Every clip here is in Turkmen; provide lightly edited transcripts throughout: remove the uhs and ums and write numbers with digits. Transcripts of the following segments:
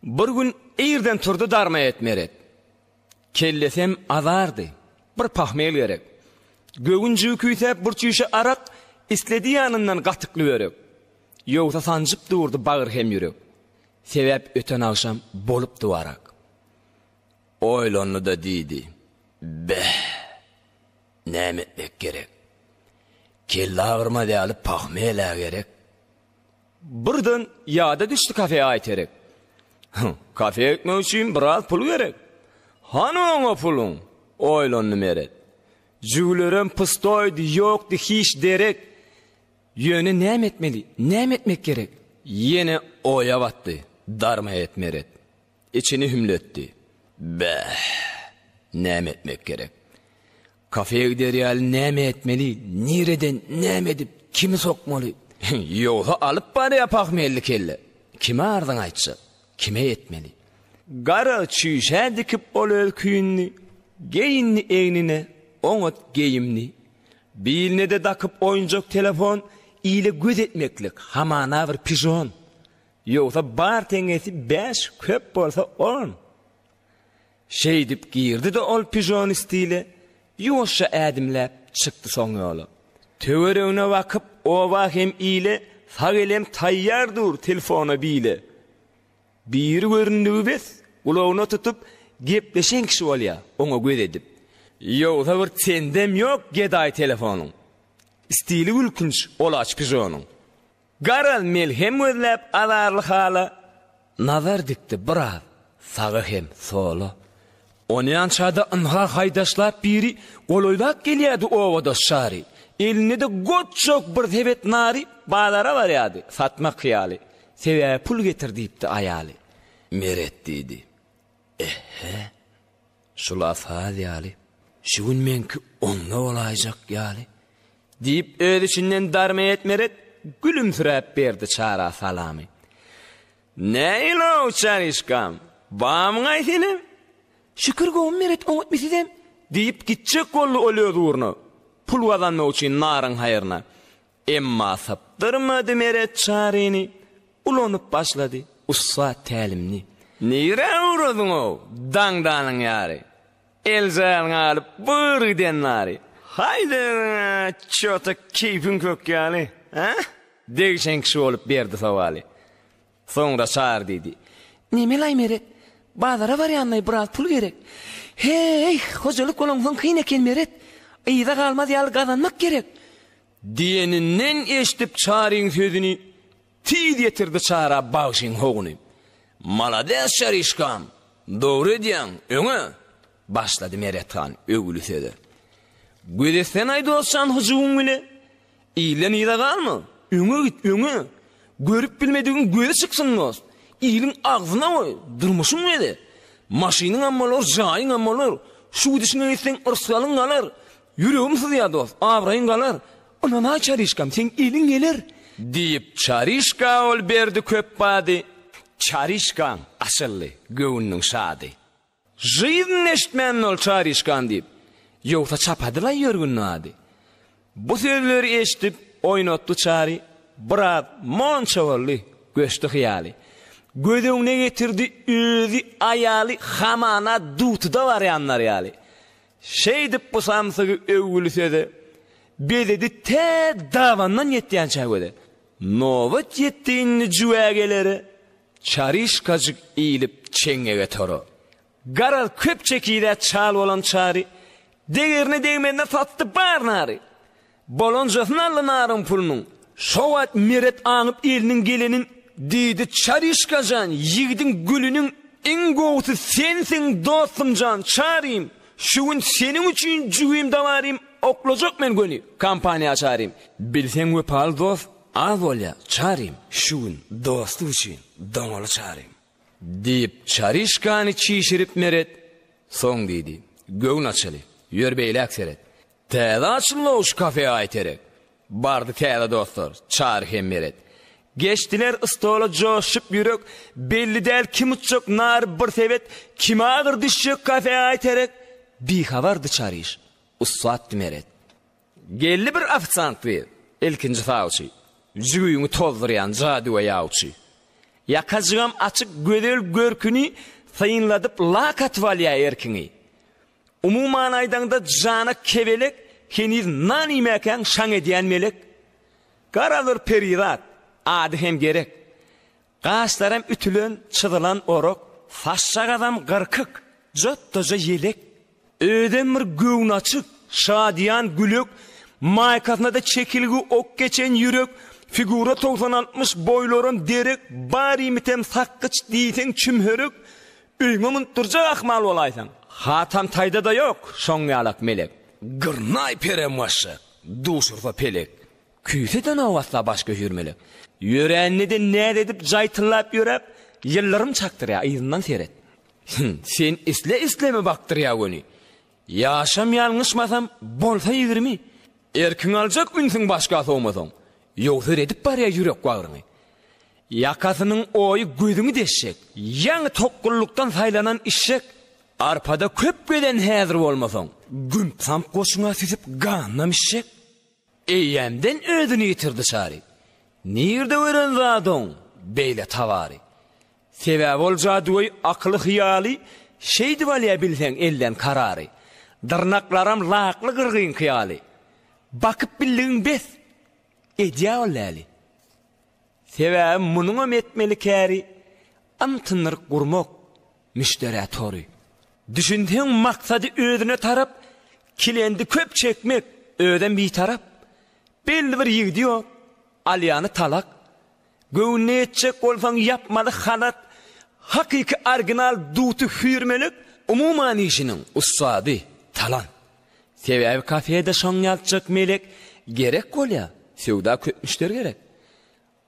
Bir gün irden turdy Darmaýet Meret. Kellesem azardy. Bir pahmel gerek. Göwünjigi küýsäp bir çüýşe arak isledi ýanyndan gatykly börek. Ýogsa sanjyp durdy bagyr hem ýürek. Sebäp öten agşam bolupdy warak. Oýlandy-da diýdi, Beh, näme etmek gerek? Kelle agyrmaz ýaly pahmel-ä gerek. Birden ýada düşdi kafe Aýterek. Hü, kafe gitmek üçin biraz pul gerek. Hany oňa puluň? Oýlandy Meret. Jübülerem pustoýdy, ýokdy hiç derek. Ýöne näme etmeli, näme etmek gerek? Ýene oýa batdy Darmaýet Meret. Içini hümletdi. Bäh, näme etmek gerek? Kafeýe gider ýaly näme etmeli, nireden, näme edip, kimi sokmaly? Ýogsa alyp barýa pahmelli kelle. Kime arzyňy aýtjak, kime ýetmeli? Gara çüýşä dikip ol öz küýüni, Geýindi egnine oňat geýimni. Biline-de dakyp oýunjak telefon, Ile göz etmeklik hamana bir pižon. Ýogsa bar teňňesi bäş, köp bolsa on. Şeýdip girdi-de ol pižony stile, Ýuwaşja ädimläp çykdy soň ýola. Töweregine bakyp oba hem ile, Sag elem taýýar dur telefona bile. Biri göründigi bes, gulagyna tutup, Gepleşen kişi bolýar oňa göz edip. Ýogsa bir sendem ýok gedaý telefonyň. Stili gülkünç ol-aç pižonyň. Garaz melhem gözläp azarly hala Nazar dikdi biraz saga hem sola. Onýança-da ynha haýdaşlap biri Golaýlap gelýärdi obadaş Çary. Elinde-de goçjak bir sebet nary Bazara barýardy satmak hyýaly. Sebäbi pul getir diýipdi aýaly. Meret diýdi. Ehhe. Şul-a saz ýaly. Şu gün meňki onda bolaýjak ýaly. Diýip, öz içinden Darmeýet Meret gülümsiräp berdi Çara salamy. Näil-ow, Çaryşkam, bamyň-aý senem? Şükür gowmy Meret, oňatmy sizem? Diýip, gitjek boldy ol öz ugruna, pul gazanmak üçin naryň haýryna. Emma sypdyrmady Meret Çaryny, ulanyp başlady ussat tälimini. Nirä ugradyň-ow, daňdanyň ýary? Eljaýalyňy alyp bir giden nary. Haýda, ço-ta keýpiň kök ýaly, hä? Degişen kişi bolup berdi sowaly. Soňra Çary diýdi. Nemelaý Meret, bazara barýanlaý biraz pul gerek. He-eý, hojalyk bolansoň kyn eken Meret. Yza galmaz ýaly gazanmak gerek. Diýeninden eşidip Çaryň sözüni, tiz ýetirdi Çara bagşyň howuny. Malades Çaryşkam, dogry edýäň, öňe! Başlady Meret han öwgüli söze. Göz etsenaý dostjan hyjuwyň bile, Ilden yza galma, öňe git, öňe! Görüp bilmedigiň gözi çyksyn dost! Iliň agzyna goý, durmuşyň beze! Maşynyňam bolar, jaýyňam bolar, Şu gidişiňe gitseň yrsgalyň galar, Ýüregim syzýar dost, abraýyň galar, Ynanaý Çaryşkam, seň eliň geler! Diýip, Çaryşka ol berdi köp bady, Çaryşkaň açyldy göwnüniň şady. Žyzn eşitmänmi ol Çaryşkan diýip, Ýogsa çapadylaý ýörgünli ady. Bu sözleri eşidip, oýnatdy Çary, Biraz monça boldy, göçdi hyýaly. Göz öňüne getirdi özi, aýaly Hamana dutuda barýanlar ýaly. Şeýdip bu samsygy öwgüli söze Bezedi tä dabandan ýetýänçä göze. Nobat ýetdi indi jüwä gelere, Çaryşkajyk iýlip çeňňege tora. Garaz köp çekizä çal bolan Çary, Degerine degmezine satdy bar nary. Bolanjasyny aldy naryň pulunyň. Şo wagt Meret aňyp eliniň gelenin, Diýdi, Çaryşka jan, ýigidiň gülüniň Iň gowusy sensiň dostum jan, Çarym! Şu gün seniň üçin jübim dabarym Oklajak men göni kompaniýa Çarym. Bilseň wepaly dost az bolýa, Çarym, Şu gün dostluk üçin doňaly Çarym. Diýip, Çaryşkany çişirip Meret, Soň diýdi, Göwün açaly, ýör beýläk seret. Täze açyldy-ow şu kafe Aýterek. Bardy täze dostlar, Çary hem Meret. Geçdiler stola joşup ýürek, Belli däl kim utjak nary bir sebet, Kime agyr düşjek kafe Aýterek. Bihabardy Çaryş, ussatdy Meret. Geldi bir ofisiant gyz, ilkinji sawçy, Jübüňi tozdurýan jadygöý awçy. Ýakajygam açyk gözel görküni synladyp lak atyp alýa erkiňi. Umuman aýdaňda jana kebelek heniz nan iýmäkäň şaň edýän melek. Garaz bir perizat, ady hem gerek. Gaşlaram ütülen, çyzylan orak. Saçjagazam gyrkyk, jotdaja ýelek. Özem bir göwnaçyk, şadyýan, gülek, Maýkasyna-da çekilgi ok geçen ýürek, Figura 90 60, boýlaram derek, Bar iýmitem sakgyç diýseň çümhörek, Öýüňe münüp durjak ahmal bolaýsaň. Hatam taýda-da ýok şoň ýalak melek. Gyrnaý perem başa, duşursa pelek. Küýsedenok asla başga hüýr-melek. Ýörände-de näz edip jaýtyllap ýöräp, ýyldyrym çakdyrýar, yzyndan seret. Hüm, sen isle-isleme bakdyrýar göni. Ýaşam ýalňyşmasam, bolsa 20. Erkiň aljak ünsüň başga sowmasaň. Ýogsa eredip barýar ýürek-bagryňy. Ýakasynyň oýy gözüňi deşjek. Ýaňy tokgullukdan saýlanan işşek. Arpada köp gezen häzir bolmasaň. Gümp-samp goşuňa süsüp gannam içjek. Eýýämden özüni ýitirdi Çary. Nirde gören zat oň beýle tawary? Sebäbi ol jadygöý akyly-hyýaly şeýdip alýa bilseň elden karary. Dyrnaklaram lakly gyrgyňky ýaly. Bakyp bildigiň bes, edýä ol läli. Sebäbi munuňam etmeli käri, ymtyndyryp gurmak müşderä tory. Düşünseň maksady özüne tarap, kilendi köp çekmek, özem bitarap. Belli bir ýigidi ýok, alýany talak. Göwnüne ýetjek bolsaň ýapmaly halat, hakyky original duty hüýrmelek, umuman işiniň ussady, talant. Sebäbi kafede şoň ýaltjak melek gerek bolýa, söwda köp müşderi gerek.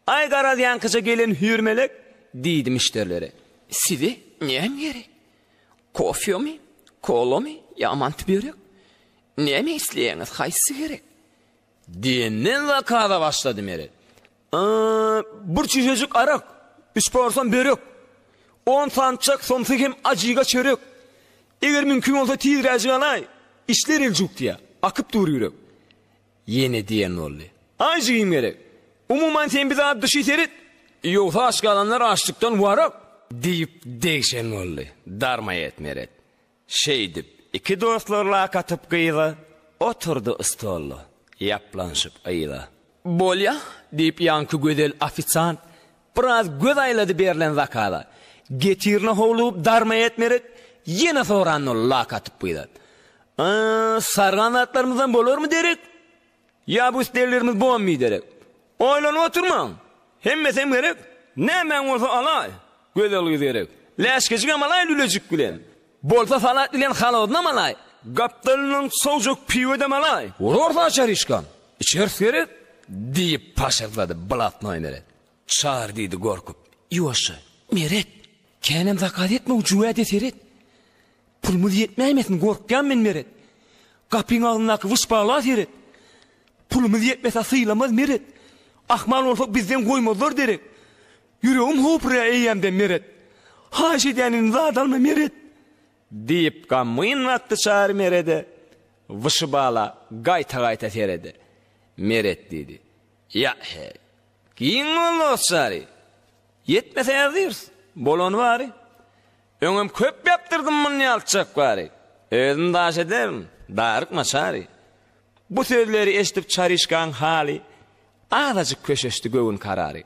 Aý garaz ýaňkyja gelen hüýrmelek diýdi müşderilere. Size näme gerek? Kofýomy, kolamy ýa manty börek? Näme isleýäňiz, haýsysy gerek? Diýenden zakaza başlady Meret. Bir çüýşejik arak, üç porsan börek, on sançak somsa hem ajyga çörek. Eger mümkin bolsa tizräjik alaý, işler eljuk diýýär, akyp dur ýürek. Ýene diýen boldy. Aý jigim gerek. Umuman sen bize at düşi seret, ýogsa aç galanlar açlykdan warak. Diýip degşen boldy Darmaýet Meret. Şeýdip, iki dostlar lak atyp gyza, Oturdy ystolda, ýaplanşyp yza. Bolýa, diýip ýaňky gözel ofisiant Biraz göz aýlady berlen zakaza. Getirine howlugyp darmaýet Meret, Ýene soran boldy lak atyp gyza. A, sargan zatlarymyzdan bolarmy derek? Ýa bu isleglerimiz bommy biderek? Oýlanyp oturmaň! Hemmesem gerek. Nämäň bolsa alaý. Gözel gyz gerek. Läşgejigem alaý lülejik bilen. Bolsa salat bilen holodnam alaý. Gapdalyndan sowjak piwedem alaý. Urarsa çarişkam, içeris gerek, diýip paşyrlady blatnoý Meret. Çary diýdi gorkup. Ýuwaşja, Meret, känem zakaz etme jüwä-de seret. Pulumyz ýetmäýmesin, gorkýan men Meret. Gapyň agzyndaky wyşbala seret. Pulumyz ýetmese sylamaz Meret. Ahmal bolsak bizden goýmazlar derek. Ýüregim howpurýar eýýämden Meret. Haýyş edýän indi zat alma Meret. Diýip gamgyn bakdy Çary Merede. Wyşybala gaýta-gaýta serede. Meret diýdi. Ýa-heý. Giň bol dost Çary. Ýetmese ýazyrys. Bolany bary. Öňem köp ýapdyrdym muny ýaltjak bary. Özüm daş ederin, darykma Çary. Bu sözleri eşidip Çaryşkaň haly azajyk köşeşdi göwün karary.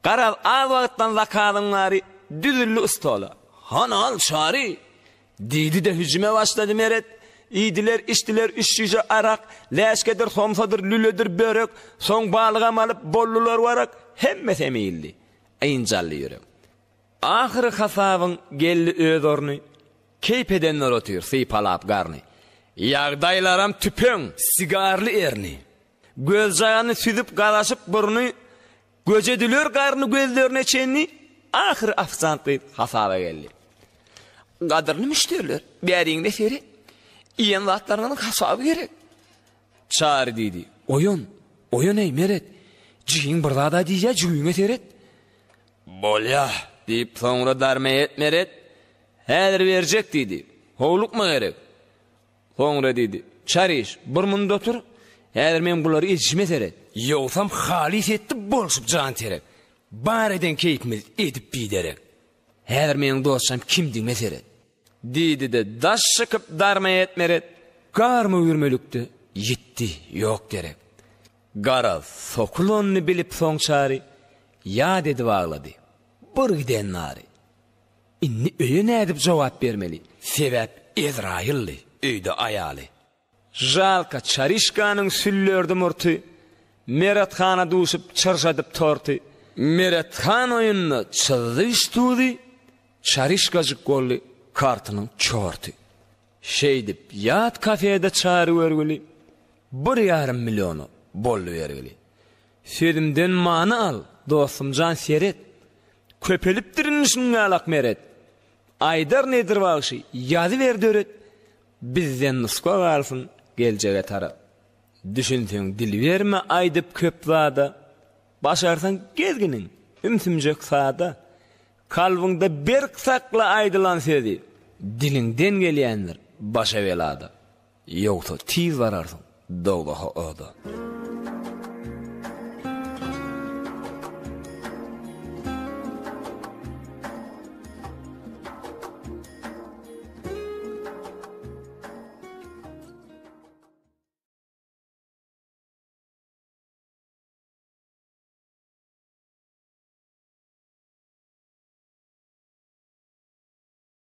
Garaz az wagtdan zakazyň bary düzüldi stola. Hany al Çary! Diýdi-de hüjüme başlady Meret. Iýdiler, içdiler üç şişe arak, läşgedir, somsadyr, lüledir, börek, soň balygam alyp boldular warak, hemmesem iýildi. Ynjaldy ýürek. Ahyry hasabyň geldi öz orny, Keýp edenler otyr sypalap garny. Ýagdaýlaram tüpeň, sigarly erni. Gözjagany süzüp garaşyp burny, Göjediler garny gözlerine çenli, Ahyry ofisiant gyz hasaba geldi. Gadyrly müşderiler, bäriňde seret, Iýen zatlaryňyzyň hasaby gerek. Çary diýdi, Oýan, oýan eý, Meret, Jigiň bir zad-a diýýä, jübiňe seret. Bolýa, diýip, soňra darmaýet Meret, Häzir berjek diýdi, howlukma gerek. Soňra diýdi, Çaryş, bir munda otur, häzir men bulary edişime seret. Ýogsam halys etdi bolşup janserek. Bar eden keýpimiz edip biderek. Häzir meniň dostjam kimdigime seret. Diýdi-de, daş çykyp darma et Meret. Garma-ürmelikde ýitdi, ýok derek. Garaz, sokulanyny bilip soň Çary, Ýat edip aglady, bir giden nary. Indi öýe nädip jogap bermeli? Sebäp Ezraýyldy, öýde aýaly. Žalka Çarişkanyň süllerdi murty, Meret hana duşup çyrşadyp torty. Meret han oýunda çyzdy üç tuzy, Çarişkajyk boldy kartynyň çorty. Şeýdip ýat kafede Çary görgüli, Bir ýarym milliona boldy bergili. Sözümden many al, dostumjan seret, Köpelipdir indi şuňňalak Meret. Aýdar Nedir bagşy, ýazyber döret, Bizden nusga galsyn geljege tarap. Düşünseň dil berme aýdyp köp zada, Başarsaň gezginiň ümsümjek sada. Kalbyňda berk sakla aýdylan sözi, Diliňden gelýändir başa belada. Ýogsa tiz bararsyň dowzaha oda.